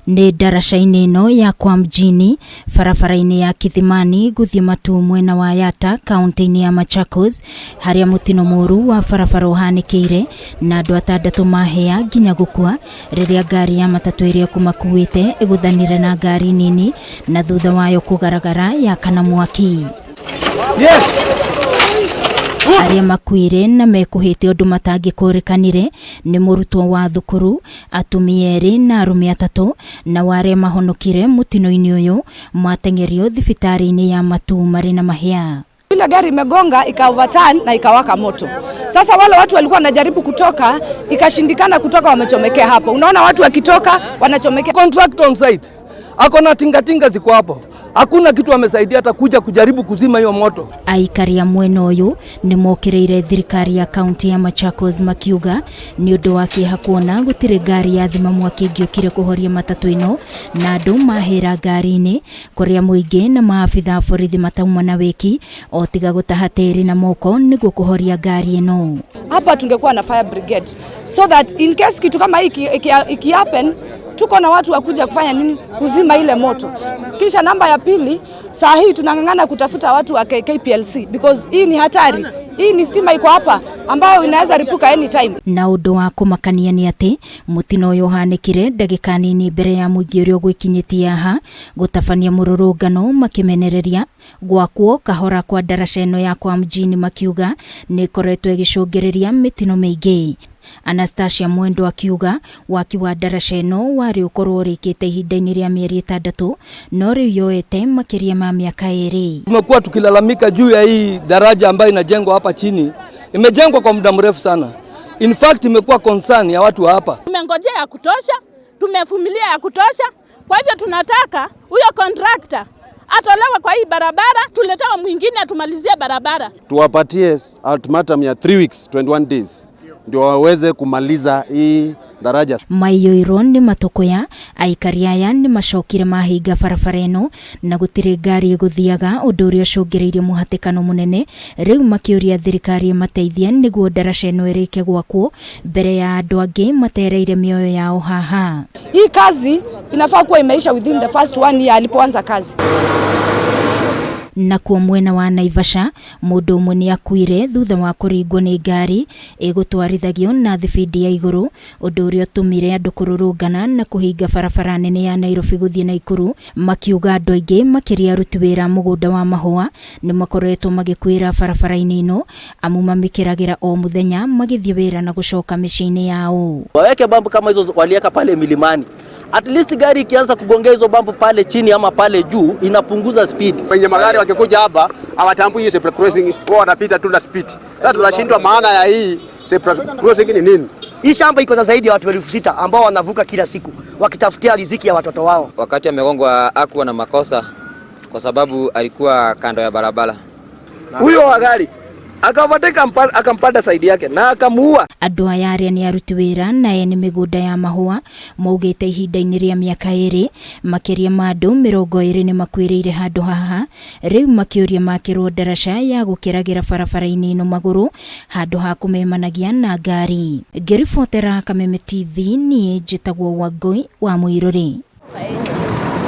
Nĩ ndaraca-inĩ ĩno ya kwa mjini barabara-inĩ ya Kithimani gũthiĩ Matuu mwena wa Yatta kaunti-inĩ ya Machakos harĩa mũtino mũru wa barabara ũhanĩkĩire na andũ atandatũ mahĩa nginya gũkua rĩrĩa ngari ya matatũ ĩrĩa ĩkũmakuĩte ĩgũthanire na ngari nini na thutha wayo kũgaragara yakana mwaki. Arĩa makuire na mekũhĩte ũndũ matangĩkũrĩkanire nĩ mũrutwo wa thukuru, atumia erĩ na arũme atatũ, nao arĩa mahonokire mũtino-inĩ ũyũ mateng'erio thibitarĩ-inĩ ya Matuu marĩ na mahĩa. Ile gari imegonga ika overturn na ikawaka moto. Sasa wale watu walikuwa wanajaribu kutoka, ikashindikana kutoka, wamechomekea hapo. Unaona watu wakitoka wanachomekea. Contractor on site ako na tingatinga ziko hapo, hakuna kitu amesaidia hata kuja kujaribu kuzima hiyo moto. Aikari a mwena ũyũ nĩ mokĩrĩire thirikari ya kaunti ya Machakos makiuga nĩ ũndũ wa kĩeha kuona gũtirĩ ngari ya thima mwaki ĩngĩokire kũhoria matatũ ĩno na andũ mahĩra ngari-inĩ kũrĩa mũingĩ na maabitha a borithi matauma na wĩki o tiga gũtaha tĩri na moko nĩguo kũhoria ngari ĩno. Hapa tungekuwa na fire brigade so that in case kitu kama hii iki happen tuko na watu wa kuja kufanya nini, kuzima ile moto. Kisha namba ya pili, saa hii tunang'ang'ana kutafuta watu wa KPLC because hii ni hatari. Hii ni stima iko hapa ambayo inaweza ripuka anytime. Na ũndũ wa kũmakania nĩ atĩ mũtino ũyũ ũhanĩkire ndagĩka nini mbere ya mũingĩ ũrĩa ũgwĩkinyĩtie haha gũtabania mũrũrũngano makĩmenereria gwakwo kahora kwa ndaraca ĩno ya kwa mjini makiuga nĩ ĩkoretwo ĩgĩcũngĩrĩria mĩtino mĩingĩ. Anastasia Mwendo akiuga waki wa ndaraca ĩno warĩ ũkorwo ũrĩkĩte ihinda-inĩ rĩa mĩeri ĩtandatũ no rĩu yoete makĩria ma mĩaka ĩrĩ. Tumekuwa tukilalamika juu ya hii daraja ambayo inajengwa hapa chini, imejengwa kwa muda mrefu sana. In fact imekuwa concern ya watu wa hapa. Tumengojea ya kutosha, tumevumilia ya kutosha. Kwa hivyo tunataka huyo contractor atolewe kwa hii barabara, tuletewe mwingine atumalizie barabara. Tuwapatie ultimatum ya 3 weeks, 21 days ndio waweze kumaliza hii daraja. Maiyũirwo nĩ matũkũya, aikari aya nĩ macokire mahinga barabara ĩno na gũtirĩ ngari ĩgũthiaga, ũndũ ũrĩa ũcũngĩrĩirie mũhatĩkano mũnene. Rĩu makĩũria thirikari ĩmateithie nĩguo ndaraca ĩno ĩrĩke gwakwo mbere ya andũ angĩ matereire mĩoyo yao haha. Hii kazi inafaa kuwa imeisha within the first one year alipoanza kazi. Nakuo mwena wa Naivasha mũndũ ũmwe nĩ akuire thutha wa kũringwo nĩ ngari ĩgũtwarithagio na thibindi ya igũrũ, ũndũ ũrĩa ũtũmire andũ kũrũrũngana na kũhinga barabara nene ya Nairobi gũthiĩ Naikuru, makiuga andũ aingĩ makĩria aruti wĩra mũgũnda wa mahũa nĩ makoretwo magĩkuĩra barabara-inĩ ĩno amu mamĩkĩragĩra o mũthenya magĩthiĩ wĩra na gũcoka mĩciĩ-inĩ yao. Waweke bump kama hizo walieka pale milimani. At least gari ikianza kugongea hizo bump pale chini ama pale juu inapunguza speed. Wenye magari wakikuja hapa hawatambui hiyo zebra crossing, wao wanapita tu na speed. Sasa tunashindwa maana ya hii zebra crossing ni nini? Hii shamba iko na zaidi ya watu 6,000 ambao wanavuka kila siku wakitafutia riziki ya watoto wao. Wakati amegongwa hakuwa na makosa kwa sababu alikuwa kando ya barabara. Huyo wa gari akavateka akampata saidi yake na akamuua. Andũ aya arĩa nĩ aruti wĩra na ene mĩgũnda ya mahũa maugĩte ihinda-inĩ rĩa mĩaka ĩrĩ makĩria ma andũ 20 nĩ makuĩrĩire handũ haha, rĩu makĩũria makĩrwo ndaraca ya gũkĩragĩra barabara-inĩ ĩno magũrũ handũ ha kũmemanagia na ngari. Ngĩribotera Kameme TV, niĩ njĩtagwo Wangũi wa Mũirũrĩ.